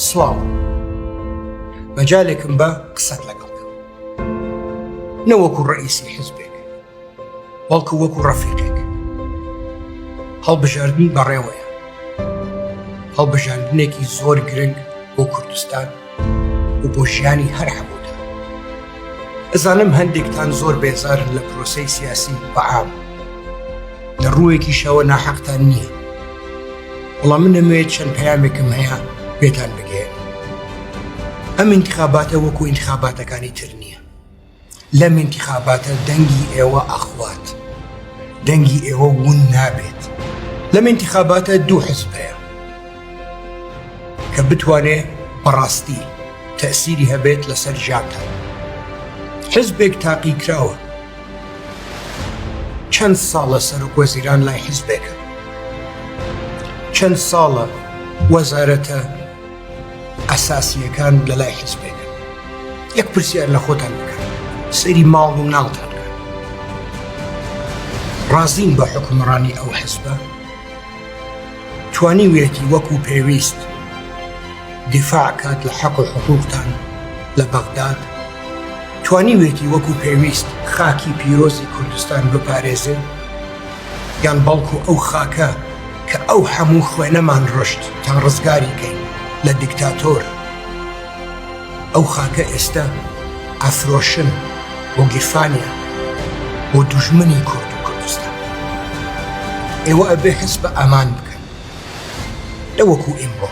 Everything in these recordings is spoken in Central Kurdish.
سڵاو. مەجالێکم بە قسەت لەگەڵ کەم. نە وەکو ڕەئیسی حزبێک، بەڵکو وەکو ڕەفیقێک. هەڵبژاردن بەڕێوەیە. هەڵبژاردنێکی زۆر گرنگ بۆ کوردستان و بۆ ژیانی هەر هەمووتان. ئەزانم هەندێکتان زۆر بێزارن لە پرۆسەی سیاسی بەعام. لە ڕووێکیشەوە ناحەقتان نییە. بەڵام من ئەمەوێت چەند پەیامێکم هەیە پێتان بگەیەنم. ئەم ئینتخاباتە وەکو ئینتخاباتەکانی تر نییە. لەم ئینتخاباتە دەنگی ئێوە ئەخوات. دەنگی ئێوە ون نابێت. لەم ئینتخاباتە دوو حزب هەیە کە بتوانێ بەڕاستی تەسیری هەبێت لەسەر ژیانتان. حزبێک تاقیکراوە. چەند ساڵە سەرۆک وەزیران لای حزبێکە چەند ساڵە وەزارەتە ئەساسیەکان لە لای حزبێکە یەک پرسیار لە خۆتان بکەن سەیری ماڵ و مناڵتان بکەن ڕازین بە حکومڕانی ئەو حزبە توانیویەتی وەکو پێویست دیفاع کات لە حەق و حقوقتان لە بەغداد توانیوێتی وەکو پێویست خاکی پیرۆزی کوردستان بپارێزێ یان بەڵکو ئەو خاکە کە ئەو هەموو خوێنەمان ڕشت تا ڕزگاری کەین لە دیکتاتۆر ئەو خاکە ئێستا ئەفرۆشن بۆ گیرفانیان بۆ دوژمنی کورد و کوردستان ئێوە ئەبێ هەست بە ئەمان بکەن نە وەکو ئیمڕۆ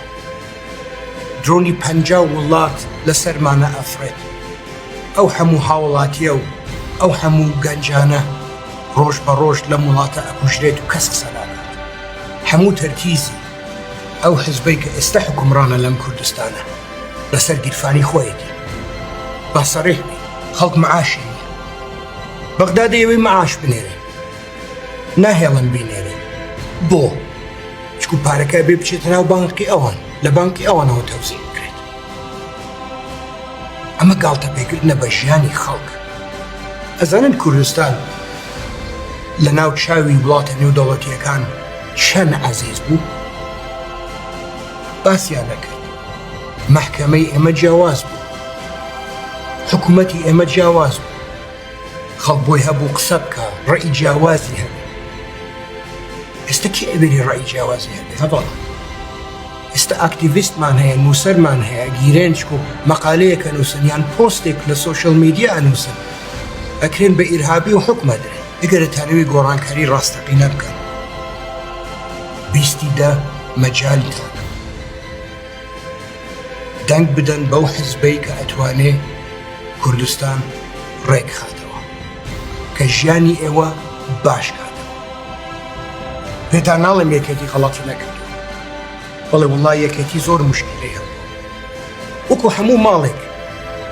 درۆنی 50 وڵات لەسەرمانە ئەفرێت ئەو هەموو هاوڵاتیە و ئەو هەموو گەنجانە ڕۆژ بە ڕۆژ لەم وڵاتە ئەکوژرێت و کەس قسە ناکات هەموو تەرکیزی ئەو حزبەی کە ئێستا حکومڕانە لەم کوردستانە لەسەر گیرفانی خۆیەتی با سەڕیح بین خەڵک معاشی نییە بەغدا دەیەوەی معاش بنێرێ ناهێڵن بینێرێ بۆ چکو پارەکە بێ بچێتە ناو بانقی ئەوان لە بانقی ئەوانەوە تەوزی بکرێت ئەمە گاڵتە پێکردنە بە ژیانی خەڵک ئەزانن کوردستان لە ناو چاوی وڵاتە نێودەوڵەتیەکان چەند عەزیز بوو باسیان نەکرد مەحکەمەی ئێمە جیاواز بوو حکوومەتی ئێمە جیاواز بوو خەڵک بۆی هەبوو قسە بکە ڕێی جیاوازی هەبێ ئێستا کێ ئەوێری ڕێی جیاوازی هەبێ هەڤاڵان ئێستا ئاکتیڤیستمان هەیە نووسەرمان هەیە گیرێنچک و مەقالەیەک ئەنووسن یان پۆستێک لە social media ئەنووسن ئەکرێن بە ئیرهابی و حوکم ئەدرێن ئەگەر ئەتانەوێ گۆڕانکاری ڕاستەقینە بکەن بیستی دە مەجالتان دەنگ بدەن بەو حزبەی کە ئەتوانێ کوردستان ڕێکخاتەوە کە ژیانی ئێوە باش کاتەوە پێتان ناڵێم یەکێتی غەڵەتی نەکردووە بەڵێ وڵا یەکێتی زۆر مشکلەی هەبوو وەکو هەموو ماڵێک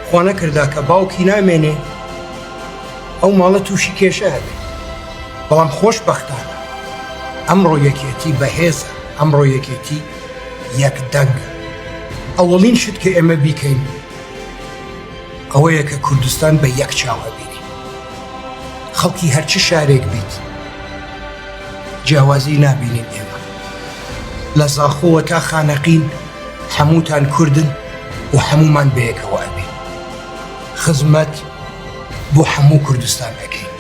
خوا نەکردا کە باوکی نامێنێ ئەو ماڵە تووشی کێشە هەبێت بەڵام خۆشببختانە ئەمڕۆ یەکێتی بەهێزە ئەمڕۆ یەکێتی یەک دەنگە ئەوەڵین شت کە ئێمە بیکەین ئەوەیە کە کوردستان بە یەک چاو ئەبینی خەڵکی هەرچ شارێک بیت جیاوازی نابینین ئێمە لە زاخۆوە تا خانەقین هەمووتان کوردن و هەموومان بەیەکەوە ئەبین خزمەت بۆ هەموو کوردستان ئەکەین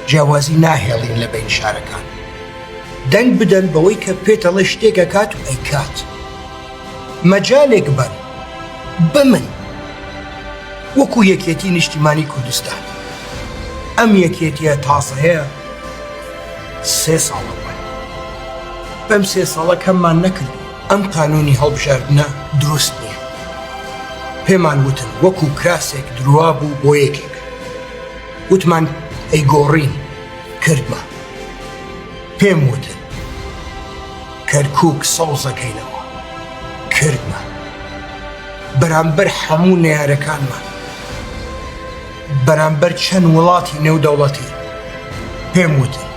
جیاوازی ناهێڵین لە بین شارەکان دەنگ بدەن بەوەی کە پێتەڵێ شتێک ئەکات و ئەیکات مەجالێک بەن بەمن وەکو یەکێتی نیشتیمانی کوردستان ئەم یەکێتیە تازەیە سێ ساڵە وایە بەم سێ ساڵە کەممان نەکرد ئەم قانونی هەڵبژاردنە دروست نییە پێمان وتن وەکو کراسێک دروا بوو بۆ یەکێک وتمان ئەیگۆڕین کردمان پێم وتن کەرکوک سەوزەکەینەوە کردمان بەرامبەر هەموو نەیارەکانمان بەرامبەر چەند وڵاتی نێودەوڵەتی پێم وتن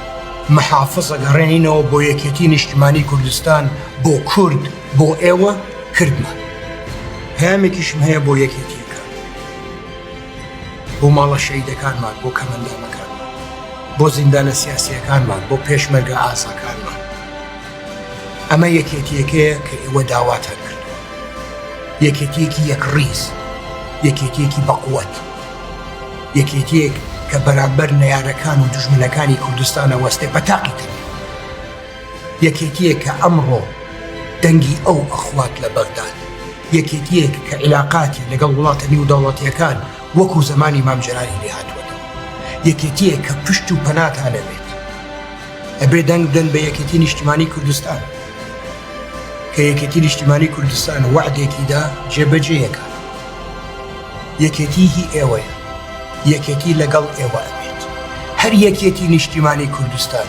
محافز ئەگەڕێنینەوە بۆ یەکێتی نیشتیمانی کوردستان بۆ کورد بۆ ئێوە کردمان پەیامێکیشم هەیە بۆ یەکێتیەکان بۆ ماڵە شەیدەکانمان بۆ کەمەندامەکانمان بۆ زیندانە سیاسیەکانمان بۆ پێشمەرگە ئازاکانمان ئەمە یەکێتیەکەیە کە ئێوە داواتان کردووە. یەکێتیەکی یەکڕیز، یەکێتیەکی بەقوەت، یەکێتیەک کە بەرامبەر نەیارەکان و دوژمنەکانی کوردستان ئەوەستێ بە تاقی تەنیا. یەکێتیەک کە ئەمڕۆ دەنگی ئەو ئەخوات لە بەغداد، یەکێتیەک کە عیلاقاتی لەگەڵ وڵاتە نیودەوڵەتیەکان وەکو زەمانی مام جەلالی لێ هاتووەتەوە، یەکێتیەک کە پشت و پەناتان ئەبێت. ئەبێ دەنگ بدەن بە یەکێتی نیشتیمانی کوردستان کە یەکێتی نیشتیمانی کوردستان وەعدێکی دا جێبەجێیەکات. یەکێتی هی ئێوەیە، یەکێتی لەگەڵ ئێوە ئەبێت. هەر یەکێتی نیشتیمانی کوردستان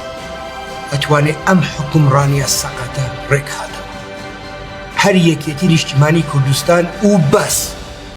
ئەتوانێ ئەم حوکمڕانیە سەقەتە ڕێکخاتەوە. هەر یەکێتی نیشتیمانی کوردستان و بەس.